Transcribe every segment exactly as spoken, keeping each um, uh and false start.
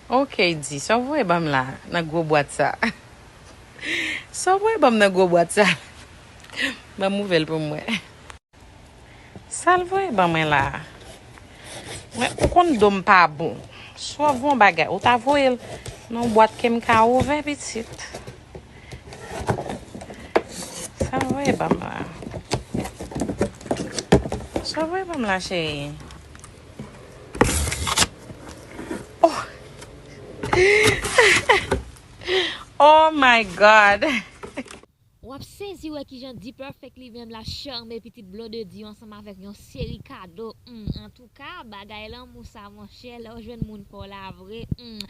Ok, di, sa w voye ban m la, nan gwo bwat sa? Sa w voye ban m nan gwo bwat sa? Ban m ouvè l pou m wè. Sa l voye ban mwen la? Mwen, ou konn do m pa bon. Si w ap voye yon bagay, ou ta voye l nan yon bwat ke m ka ouvè, pitit. Sa l voye ban m la? Sa l voye ban m la, cheri? Oh! Oh my God! W ap sezi wè kijan D-Perfect li menm l ap chame pitit Blondedy yo ansanm avèk yon seri kado. Hmm, antouka, bagay lanmou sa, monchè, lè w jwenn moun pa w la vre. Hmm.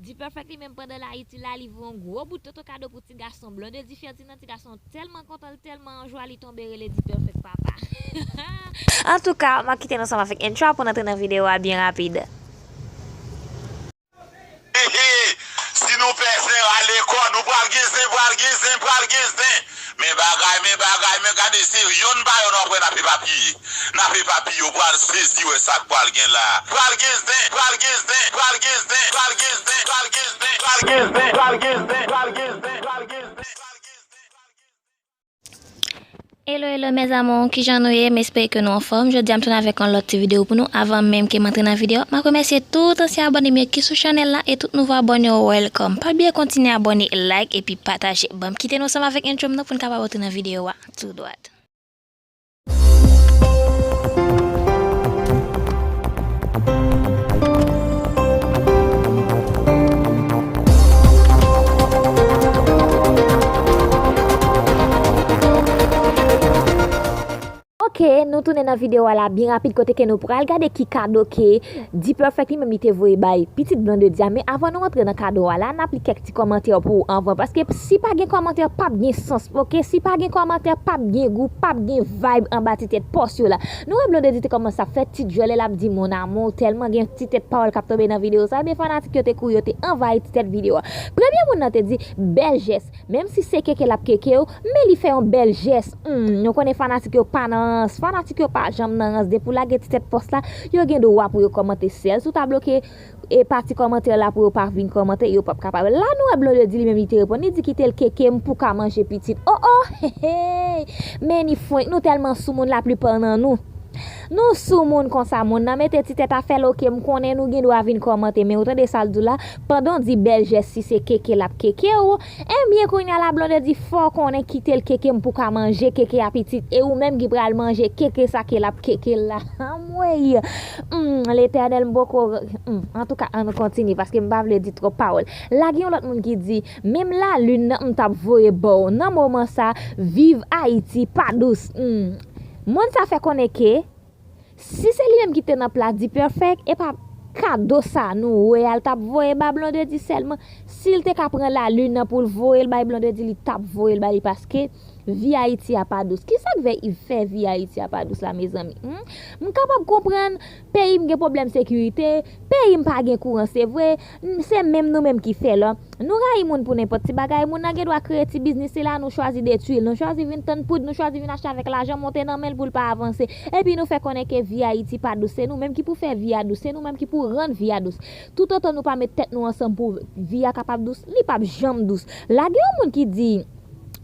D-Perfect li menm pandan l Ayiti la, li voye yon gwo bout toto kado pou ti gason Blondedy Ferdinand, ti gason tèlman kontan, l tèlman an jwa, li tonbe rele D-Perfect papa. Antouka, m ap kite nou ansanm avèk entro a pou n antre nan videyo a byen rapid. Hehe, si nou pè zen rale kò nou, pral gen zen, pral gen zen, pral gen zen. Men bagay, men bagay, men gade se yonn pa yonn w ap wè n ap epapiye. N ap epapiye, w pral sezi wè sa k pral gen la. Pral gen zen, pral gen zen, pral gen zen, pral gen zen, pral gen zen, pral gen zen, pral gen zen, pral gen zen, pral gen zen, pral gen zen. Hello, hello mes amours, kijan nou ye? M espere ke nou anfòm. Jodi a m tounen avèk yon lòt ti videyo pou nou. Avan menm ke m antre nan videyo, m ap remèsye tout ansyen abòne m yo ki sou chanèl la e tout nouvo abòne yo, welcome. Pa bliye kontinye abòne, like epi pataje. Ban m kite nou ansanm avèk entro m nan pou n kapab antre nan videyo a tou dwat. Ok, nou tounen nan videyo a la byen rapid kote ke nou pral gade ki kado ke D-Perfect li menm li te voye bay pitit Blondedy a. Men avan nou antre nan kado a la, n ap li kèk ti kòmantè pou ou anvan. Paske si pa gen kòmantè, p ap gen sans, ok? Si pa gen kòmantè, p ap gen gou, p ap gen vibe anba ti tèt pòs yo la. Nou wè Blondedy te kòmanse ap fè ti djòlè, l ap di mon amour, tèlman gen ti tèt pawòl k ap tonbe nan videyo sa. Ebyen fanatik yo te kouri, yo te anvayi ti tèt videyo a. Premye moun nan te di, bèl jès. Menm si se keke l ap keke w, men li fè yon bèl jès. Hmm, nou konnen fanatik yo pa nan rans. Fanatik yo pa janm nan rans. Depi w lage ti tèt pòs la, yo gen dwa pou yo kòmante. Sèl si w ta bloke e pati kòmantè la pou yo pa vin kòmante, yo p ap kapab. La nou wè Blondedy li menm li te reponn, li di kite l keke m pou ka manje pitit. Oh oh, hey, hey. Men ni fwenk, nou tèlman soumoun laplipa nan nou. Nou soumoun konsa, moun nan mete ti tèt afè l, ok, m konnen nou gen dwa vin kòmante, men ou tande sa l di w la, pandan w di bèl jès si se keke l ap keke w, ebyen kounye a la Blondedy fò w konnen kite l keke m pou ka manje keke a pitit, e ou menm ki pral manje keke sa ke l ap keke l la. Anmwey! Hmm, Letènèl m poko, hmm, antouka, ann kontinye, paske m pa vle di twòp pawòl. La gen yon lòt moun ki di, menm lalin nan m t ap voye ba w nan moman sa, viv Ayiti pa dous. Hmm. Moun sa fè konnen ke si se li menm ki te nan plas D-Perfect, e pa kado sa nou wè a l t ap voye ba Blondedy sèlman. Si l te ka pran lalin nan pou l voye l bay Blondedy, li t ap voye l ba li paske vi Ayiti a pa dous. Kisa k fè, fè vi Ayiti a pa dous la, mezanmi? Hmm? M kapab konprann, peyi m gen pwoblèm sekirite, peyi m pa gen kouran, se vre, n-, se menm nou menm ki fè l. Nou rayi moun pou nenpòt ti bagay, moun nan gen dwa kreye ti biznis li la, nou chwazi detwi l, nou chwazi vin tann poud, nou chwazi vin achte avèk lajan monte nan men l pou l pa avanse. Epi nou fè konnen ke vi Ayiti pa dous, se nou menm ki pou fè vi a dous, se nou menm ki pou rann vi a dous. Toutotan nou pa met tèt nou ansanm pou vi a kapab dous, li p ap janm dous. La gen yon moun ki di,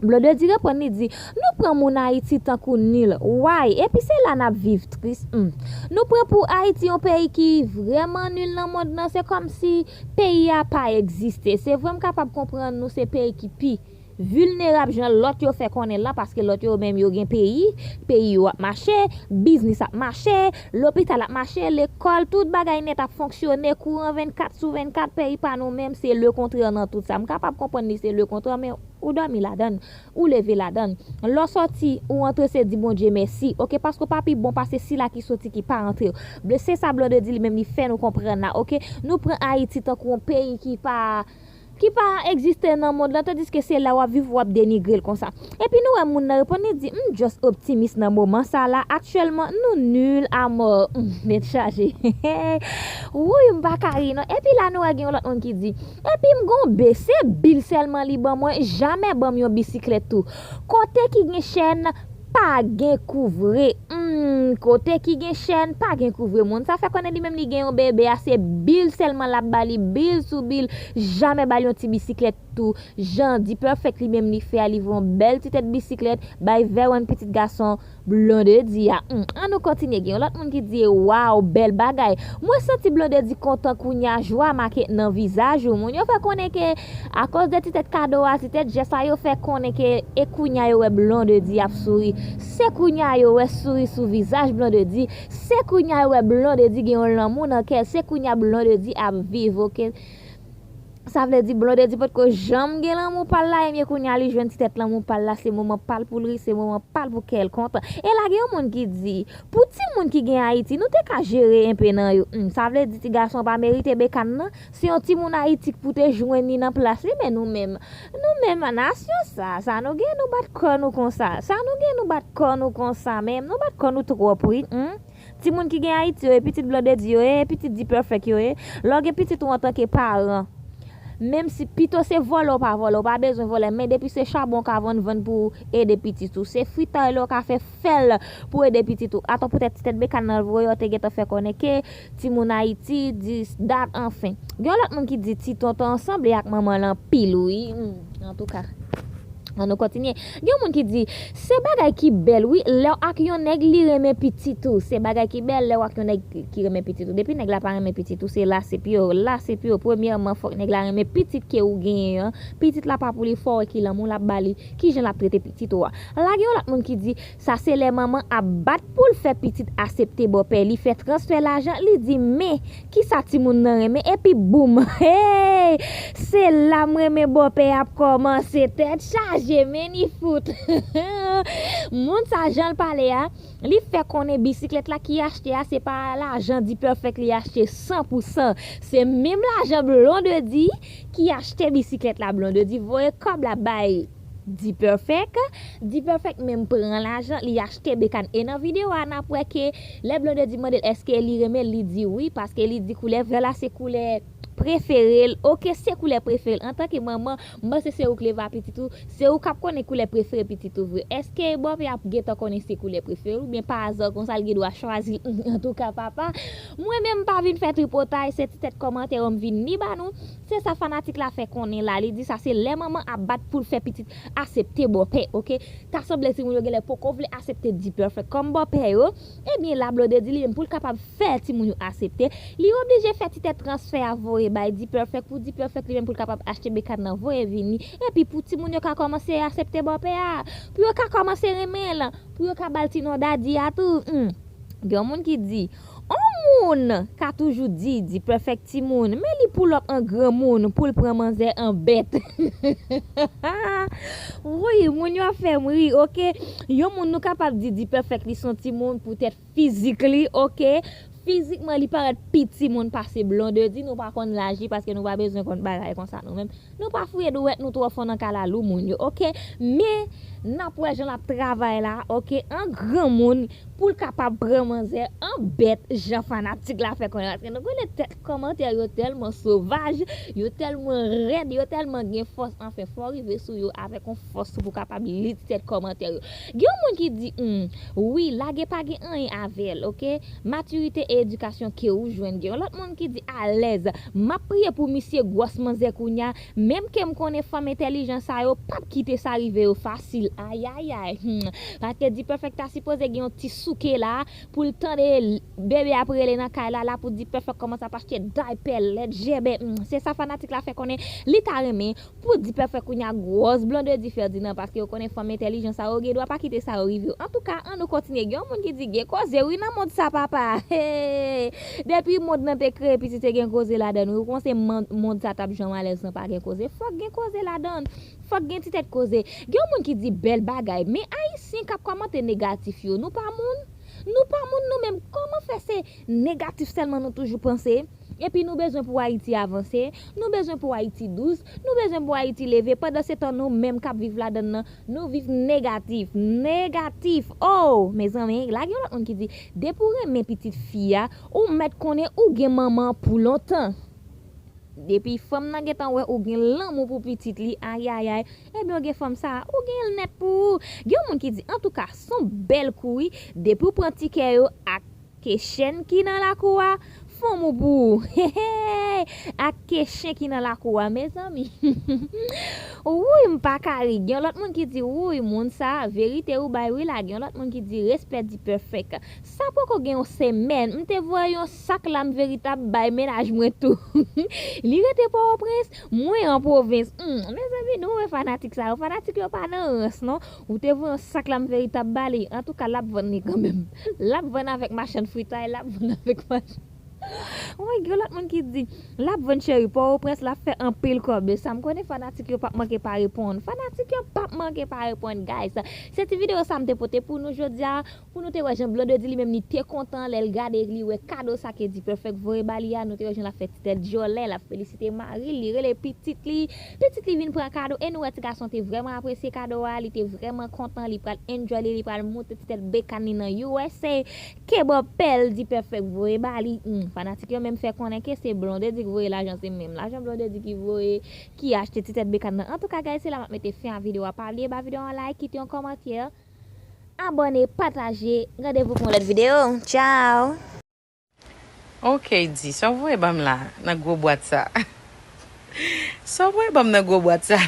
Blondedy reponn, li di, nou pran moun Ayiti tankou nil. Why? Epi se la n ap viv tris. Hmm. Nou pran pou Ayiti yon peyi ki vrèman nil nan mond nan. Se kòmsi peyi a pa egziste. Se vre m kapab konprann nou se peyi ki pi vilnerab jan lòt yo fè konnen l lan, paske lòt yo menm yo gen peyi, peyi yo ap mache, biznis ap mache, lopital ap mache, lekòl, tout bagay nèt ap fonksyone, kouran vennkat sou vennkat, peyi pa nou menm se lekontrè nan tout sa. M kapab konprann li se lekontrè, men ou dòmi ladan l, ou leve ladan l. Lè w sòti, ou antre, se di Bondye mèsi, oke, paske w pa pi bon pase sila ki soti ki pa antre. Ble-, se sa Blondedy li menm li fè nou konprann la, oke? Nou pran Ayiti tankou yon peyi ki pa, ki pa egziste nan mond lan, tandiske se la w ap viv, w ap denigre l konsa. Epi nou wè moun nan reponn, li di, m just optimis nan moman sa la, aktyèlman, nou nil a mò. Hmm, tèt chaje. Wouy, m pa ka ri non. Epi la nou wè gen yon lòt moun ki di, epi m gon be, se bil sèlman li ban mwen, jamè ban m yon bisiklèt tou. Kote ki gen chèn, pa gen kouvre. Hmm. Hmm, kote ki gen chèn, pa gen kouvri moun. Sa fè konnen li menm li gen yon bebe a, se bil sèlman l ap ba li, bil sou bil. Jamè ba l yon ti bisiklèt tou. Jan D-Perfect li menm li fè a, li voye yon bèl ti tèt bisiklèt bay Veron, pitit gason Blondedy a. Hmm, ann nou kontinye, gen yon lòt moun ki di, "Waw, bèl bagay." Mwen santi Blondedy kontan kounye a, jwa make nan vizaj ou. Moun yo fè konnen ke akoz de ti tèt kado a, ti tèt jès a, yo fè konnen ke e kounye a yo wè Blondedy ap souri. Se kounye a yo wè souri sou vizaj Blondedy. Se kounye a yo wè Blondedy gen yon lanmou nan kè l. Se kounye a Blondedy ap viv, oke? Sa vle di Blondedy potko janm gen lanmou pa l la, ebyen kounye a li jwenn ti tèt lanmou pa l la, se moman pa l pou l ri, se moman pa l pou kè l kontan. E la gen yon moun ki di, "Pou timoun ki gen Ayiti, nou te ka jere enpe nan yo." Hmm, sa vle di ti gason pa merite bekàn nan? Se yon timoun Ayiti k pou te jwenn li nan plas li, men nou menm, nou menm nasyon sa, sa nou gen nou bat kò nou konsa, sa nou gen nou bat kò nou konsa menm, nou bat kò nou twòp wi, hmm. Timoun ki gen Ayiti yo, e pitit Blondedy yo, e pitit D-Perfect yo, e lè w gen pitit ou antanke paran, menm si pito se vòlè ou pa vòlè, ou pa bezwen vòlè, men depi se chabon ou ka vann, vann pou ou ede pitit ou, se fritay la ou ka fè, fè l pou ede pitit ou. Atò poutèt ti tèt bekàn nan l voye, ou te gentan fè konnen ke timoun Ayiti, dis, dat, anfen. Gen yon lòt moun ki di ti tonton an sanble ak manman l anpil wi. Hmm, antouka. Ann nou kontinye. Gen yon moun ki di, "Se bagay ki bèl wi, lè w ak yon nèg li renmen pitit ou. Se bagay ki bèl lè w ak yon nèg ki, ki renmen pitit ou. Depi nèg la pa renmen pitit ou, se lase pye w, lase pye w. Premyèman, fòk nèg la renmen pitit ke ou genyen an. Pitit la pa pou li, fò w wè ki lanmou l ap ba li, kijan l ap trete pitit ou a." La gen yon lòt moun ki di, "Sa se lè manman ap bat pou l fè pitit asepte bòpè li fè transfè lajan, li di, 'Men, kisa timoun nan renmen?' Epi boum, hey! Se la m renmen bòpè ap kòmanse, tèt chaje, men ni fout." Moun sa jan l pale a, li fè konnen bisiklèt la ki achte a, se pa lajan D-Perfect li achte san pou san. Se menm lajan Blondedy ki achte bisiklèt la. Blondedy voye kòb la bay D-Perfect. D-Perfect menm pran lajan, li achte bekàn. E nan videyo a, n ap wè ke lè Blondedy mande l èske li renmen l, li di wi, paske li di koulè vè la se koulè prefere l. Oke, se koulè prefere l. Antanke manman, m panse se ou k leve a pitit ou, se ou k ap konnen koulè prefere pitit ou vre. Èske bòpè a ap gentan konnen se koulè prefere l, oubyen pa aza konsa l gen dwa chwazi l? Antouka, papa, mwen menm m pa vin fè tripotay, se ti tèt kòmantè yo m vin li ba nou. Se sa fanatik la fè konnen la. Li di sa se lè manman ap bat pou l fè pitit asepte bòpè, oke? Ta sanble timoun yo genlè poko vle asepte D-Perfect kòm bòpè yo. Ebyen, la Blondedy li menm pou l kapab fè timoun yo asepte, li oblije fè ti tèt transfè a voye bay D-Perfect pou D-Perfect li menm pou l kapab achte bekàn nan voye vini. Epi pou timoun yo ka kòmanse asepte bòpè a, pou yo ka kòmanse renmen l, pou yo ka ba l ti non daddy a tou. Hmm. Gen yon moun ki di, on moun ka toujou di D-Perfect timoun, men li pull up an granmoun pou l pran manzè an bèt. Wi, moun yo ap fè m ri, oke? Yon moun nou kapab di D-Perfect li se yon timoun poutèt fizik li, oke? Fizikman, li parèt pi timoun pase Blondedy, nou pa konn laj li paske nou pa bezwen konn bagay konsa nou menm. Nou pa fouye dwèt nou twò fon nan kalalou moun yo, oke? Men, n ap wè jan l ap travay la, oke? An granmoun, pou l kapab pran manzè an bèt, jan fanatik la fè konnen. Paske nou konnen tèt kòmantè yo tèlman sovaj, yo tèlman rèd, yo tèlman gen fòs. Anfen, fò w rive sou yo avèk yon fòs pou w kapab li ti tèt kòmantè yo. Gen yon moun ki di, hmm, wi, lage pa gen anyen avè l, oke? Matirite e edikasyon ke ou jwenn. Gen yon lòt moun ki di, alèz, m ap priye pou misye gwòs manzè kounya, menm ke m konnen fanm entèlijan sa yo p ap kite sa rive yo fasil. Ayayay. Hmm. Paske D-Perfect ta sipoze gen yon ti souke la pou l tande l, bebe ap rele nan kay la, la pou D-Perfect kòmanse ap achte daypè, lèt jèbè. Hmm. Se sa fanatik la fè konnen li ta renmen pou D-Perfect kounya gwòs Blondedy Ferdinand, paske yo konnen fanm entèlijan sa yo gen dwa pa kite sa yo rive yo. Antouka, ann nou kontinye. Gen yon moun ki di gen koze wi nan mond sa, papa. Hey! Depi mond nan te kreye, pitit te gen koze ladan l wi. Ou panse mond, mond sa t ap janm alèz san pa gen koze? Fòk gen koze ladan l. Fòk gen ti tèt koze. Gen yon moun ki di bèl bagay, men Ayisyen k ap kòmante negatif yo, nou pa moun? Nou pa moun nou menm. Kòman fè se negatif sèlman nou toujou panse? Epi nou bezwen pou Ayiti avanse, nou bezwen pou Ayiti dous, nou bezwen pou Ayiti leve, pandan se tan nou menm k ap viv ladan l nan, nou viv negatif, negatif. Oh, mezanmi, la gen yon lòt moun ki di, depi w renmen pitit fi a, ou mèt konnen ou gen manman pou lontan. Depi fanm nan gentan wè ou gen lanmou pou pitit li, ayayay, ebyen ou gen fanm sa a, ou gen l nèt pou ou. Gen yon moun ki di, antouka, s on bèl kou wi, depi w pran tikè yo ak ke chen ki nan lakou a, fanm ou pou ou. Ak ke chen ki nan lakou a, mezanmi. Wouy, m pa ka ri. Gen yon lòt moun ki di, wouy, moun sa a, verite ou bay wi la. Gen yon lòt moun ki di, respè D-Perfect. Sa poko gen yon semèn, m te voye yon sak lam veritab bay mennaj mwen tou. Li rete Pòtoprens, mwen an pwovens. Hmm, mezanmi, nou wè fanatik sa yo. Fanatik yo pa nan rans, non. Ou te voye yon sak lam veritab ba li. Antouka, l ap vann li kanmenm. L ap vann avèk machann fritay, l ap vann avèk machann. Woy, gen lòt moun ki di, l ap vann cheri Pòtoprens, l ap fè anpil kòb. E sa m konnen fanatik yo p ap manke pa reponn. Fanatik yo p ap manke pa reponn, guys. Se ti videyo sa m te pote pou nou jodi a. Pou nou te wè jan Blondedy li menm li te kontan lè l gade li wè kado sa ke D-Perfect voye ba li a, nou te wè jan l ap fè ti tèt djòlè, l ap felisite mari l, li rele pitit li, pitit li vin pran kado, e nou wè ti gason te vrèman apresye kado a, li te vrèman kontan, li pral enjoy li, li pral moute ti tèt bekàn li nan U S A, ke bò pèl D-Perfect voye ba li. Hmm, fanatik yo menm fè konnen ke se Blondedy ki voye lajan, se menm lajan Blondedy ki voye, ki achte ti tèt bekàn nan. Antouka, guys, se la m ap mete fen a videyo a, pa bliye ba videyo a yon like, kite yon kòmantè. Abòne, pataje. Randevou pou yon lòt videyo. Tchao! Ok, di, sa w voye ban m la, nan gwo bwat sa? Sa w voye ban m nan gwo bwat sa?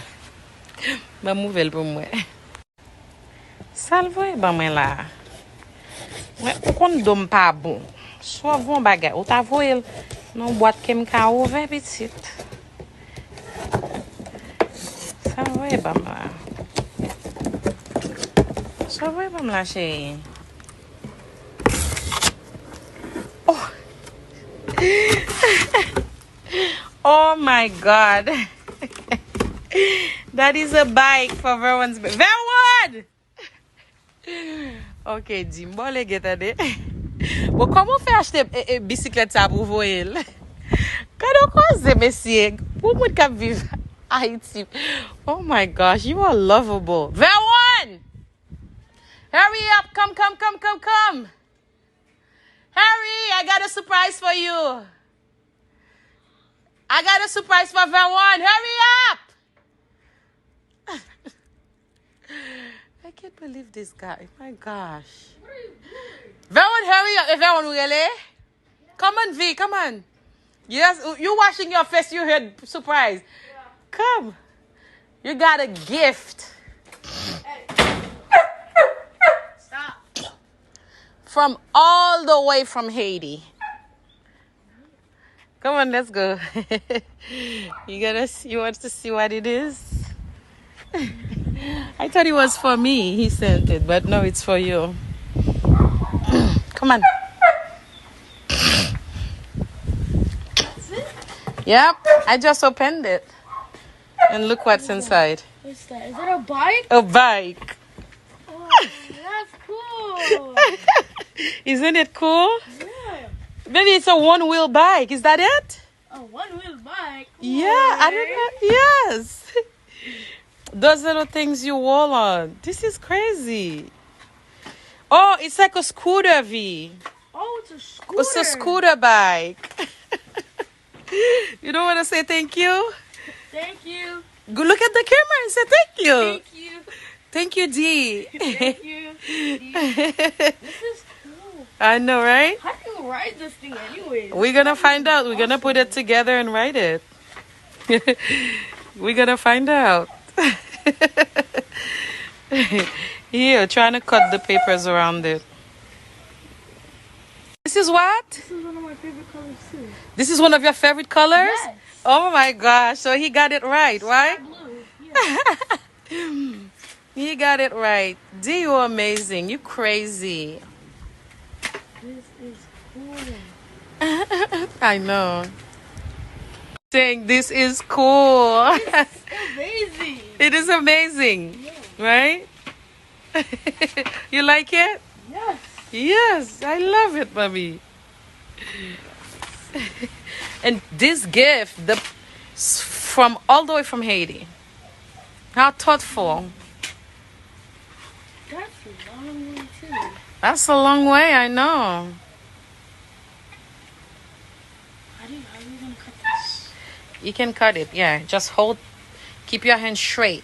Ban m ouvè l pou m wè. Sa l voye ban mwen la? Mwen, ou konn do m pa bon. Si w ap voye yon bagay, ou ta voye l nan yon bwat ke m ka ouvè, pitit. Sa l voye ban m la? Sa l voye ban m la, cheri? Oh! Oh my God! That is a bike for Verwan's ba-, Verwan! Ok, di m, ba w lege, tande. Bon, kòman w fè achte, e, e, bisiklèt sa pou w voye l? Gade yon koze, mesye. Pou moun k ap viv Ayiti. Oh my gosh, you are lovable. Verwan! Hurry up, come, come, come, come, come. Hurry, I got a surprise for you. I got a surprise for Verwan. Hurry up! I can't believe this guy. My gosh. Verwan, hurry up. E Verwan ou rele? Come on, V, come on. Yes, you washing your face, you heard surprise. Come. You got a gift. Stop. From all the way from Haiti. Come on, let's go. You gotta see, you want to see what it is? I thought it was for me. He sent it, but no, it's for you. Come on. Yep, I just opened it. And look what's inside. What's that? Is that a bike? A bike. Oh, that's cool. Isn't it cool? Yeah. Maybe it's a one wheel bike. Is that it? A one wheel bike? Yeah, I don't know. Yes. Those little things you roll on. This is crazy. Oh, it's like a scooter, V. Oh, it's a scooter. It's a scooter bike. You don't wanna say thank you? Thank you. Go look at the camera and say thank you. Thank you. Thank you, D. Thank you, D. This is cool. I know, right? How do you ride this thing anyways? We're gonna find out. We're gonna put it together and ride it. We're gonna find out. Here, trying to cut the papers around it. This is what? This is one of my favorite colors too. This is one of your favorite colors? Yes. Oh my gosh, so he got it right, right? Sky blue, yeah. He got it right. D, you amazing. You crazy. This is cool. I know. Saying this is cool. It's amazing. It is amazing, yeah, right? You like it? Yes. Yes, I love it, mommy. And this gift, the, from all the way from Haiti. How thoughtful. That's a long way too. That's a long way, I know. How do you, how are you gonna cut this? You can cut it, yeah. Just hold, keep your hand straight.